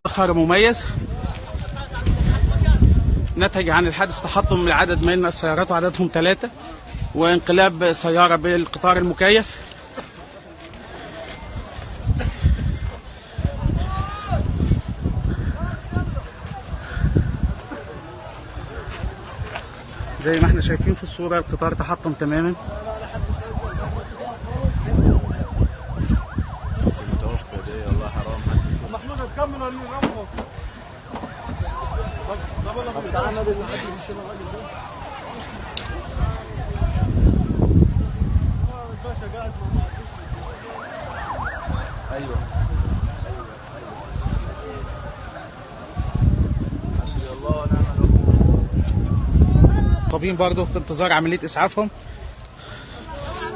آخر مميز نتج عن الحادث تحطم العدد من السيارات وعددهم 3، وانقلاب سيارة بالقطار المكيف. زي ما احنا شايفين في الصورة القطار تحطم تماما. بس متوفى دي والله حرام. محمود هتكمل ولا نرمه؟ ايوه حسبي الله ونعم الوكيل. طبيب برضه في انتظار عملية اسعافهم،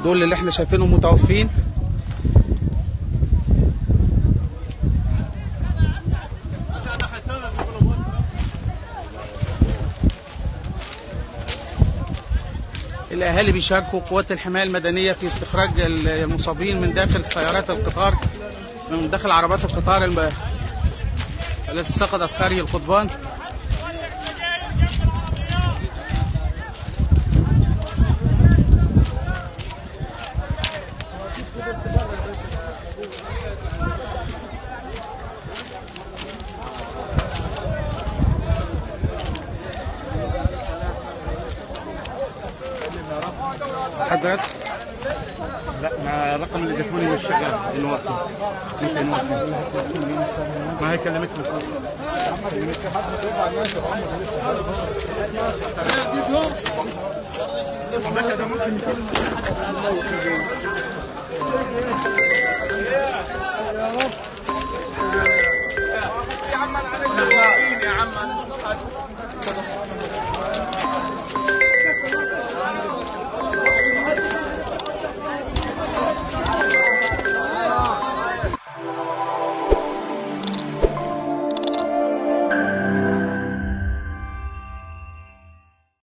دول اللي احنا شايفينهم متوفين. الاهالي بيشاركوا قوات الحماية المدنية في استخراج المصابين من داخل سيارات القطار، من داخل عربات القطار التي سقطت خارج القضبان. حضرتك؟ لا، ما الرقم اللي جاتوني مش شغال دلوقتي. ما هي كلمتني. يا عم.